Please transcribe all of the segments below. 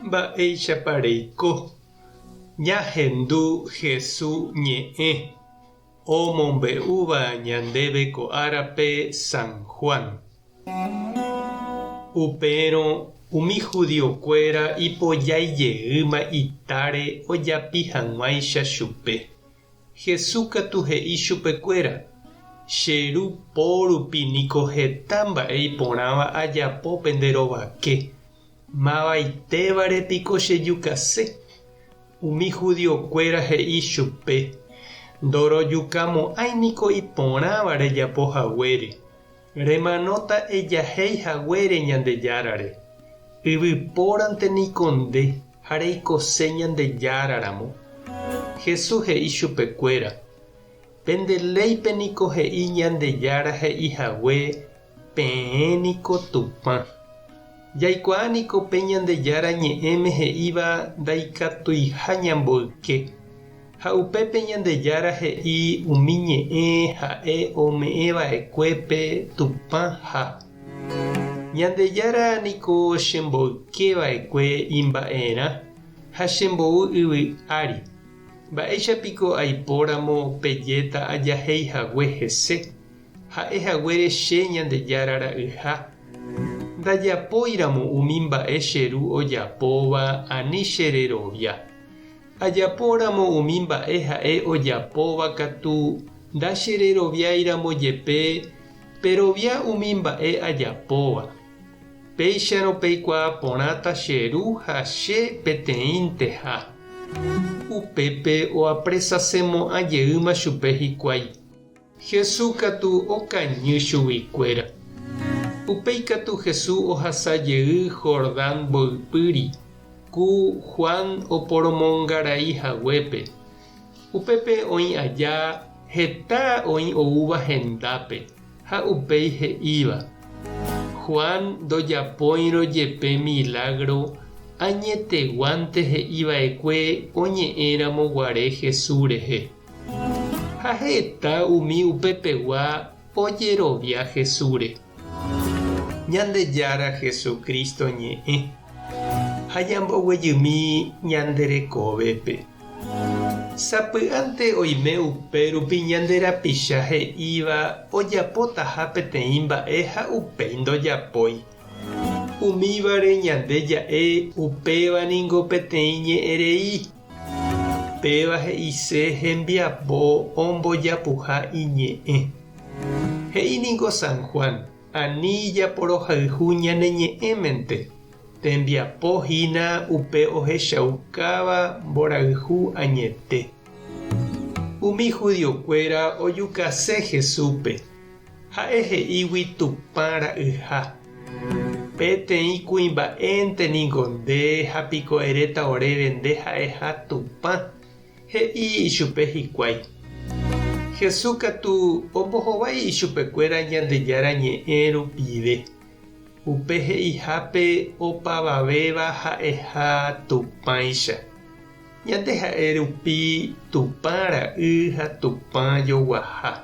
Mba'éichapa reiko? Ñahendu Hesu ñe'ẽ omombe'úva ñandéve ko árape San Juan. Upérõ umi judiokuéra ipojái jeýma itáre ojapi hag̃uáicha chupe. Jesús katu he'i chupekuéra, Che Ru po rupi niko heta mba'e iporãva ajapo pende rovake. Mavaitévare piko chejukase? Umi judiokuéra he'i chupe, Ndorojukamo'ãi niko iporãva rejapo haguére. Remanóta ejahéi haguére Ñandejárare. Yvypórante niko nde ha reikose Ñandejára ramo. Jesús he'i chupekuéra, Pende léipe niko he'i Ñandejára he'i hague peẽ niko Tupã. Jaikuaa niko pe Ñandejára Ñe'ẽme he'íva ndaikatuiha ñamboyke, ha upépe Ñandejára he'i umi ñe'ẽ ha'e ome'ẽ va'ekuépe Tupã ha. Ñandejára niko chemboyke va'ekue imba'erã ha chembou yvy ári. Mba'éicha piko aipóramo pejéta ajahéi hague hese? Ha'e haguére che Ñandejára ra'yha, ndajapóiramo umi mba'e che Ru ojapóva ani che rerovia. Ajapóramo umi mba'e ha'e ojapóva katu ndachereroviáiramo jepe, perovia umi mba'e ajapóva. Péicharõ peikuaa porãta che Ru ha che peteĩnteha. Upépe oapresasemo'ã jeýma chupe hikuái. Jesús katu okañy chuguikuéra. Upéi katu Jesús ohasa jey Jordán mboypýri, ku Juan oporomongarai haguépe. Upépe oĩ aja heta oĩ oúva hendápe ha upéi he'íva, Juan ndojapóirõ jepe milágro añeteguánte he'iva'ekue oñe'ẽramo guare Jesús rehe. Ha heta umi upepegua ojerovia Jesúsre. Ñandejára Jesucristo ñe'ẽ ha ñamboguejymi ñande rekovépe. Sapy'ánte oime upérupi ñande rapicha he'íva ojapotaha peteĩ mba'e ha upéi ndojapói. Umívare ñande ja'e upéva ningo peteĩ ñe'ẽ rei. Péva he'ise hembiapo ombojapuha iñe'ẽ. He'i ningo San Juan, Ani japorohayhu ñane ñe'ẽmente, tembiapo hína upe ohechaukáva mborayhu añete. Umi judiokuéra ojukase Jesúspe, ha'e he'ígui Tupã ra'yha. Peteĩ kuimba'énte niko nde ha piko eréta oréve nde ha'eha Tupã, he'i ichupe hikuái. Jesús katu ombohovái ichupekuéra Ñandejára Ñe'ẽ rupive, upe he'ihápe opavavéva ha'eha Tupãicha. Ñande ha'e rupi Tupã ra'y ha Tupã joguaha.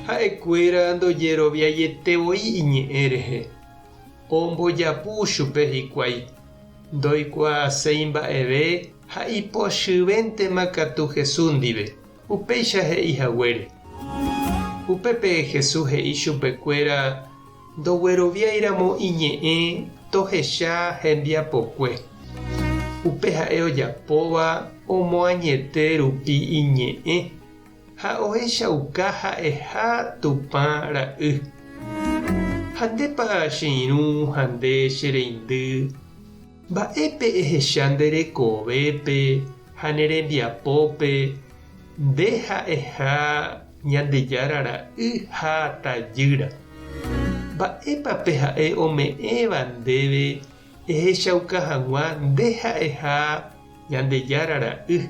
Ha'ekuéra ndojeroviaiete voi iñe'ẽ rehe. Ombojapu chupe hikuái. Ndoikuaaséi mba'eve ha ipochyvéntema katu Jesús ndive, upéicha he'i haguére. Upépe Jesús he'i chupekuéra Ndogueroviáiramo iñe'ẽ tohecha hembiapokue. Upe ha'e ojapóva omoañete rupi iñe'ẽ ha ohechauka ha'eha Tupã ra'y. Ha ndépa che irũ ha nde che reindy, mba'épe ehecha nde rekovépe ha ne rembiapópe nde ha'eha Ñandejára ra'y ha tajýra. Mba'épa pe ha'e ome'ẽva ndéve ehechauka hag̃ua nde ha'eha Ñandejára ra'y,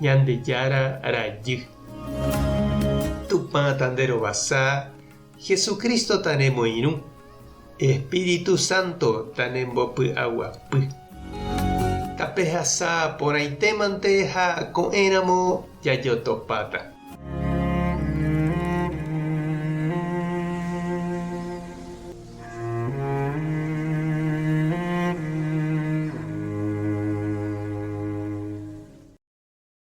Ñandejára rajy? Tupã tanderovasa, Jesucristo tanemoirũ, Espíritu Santo tanembopy'aguapy. Tapehasa porãitémante ha ko'ẽramo jajotopáta.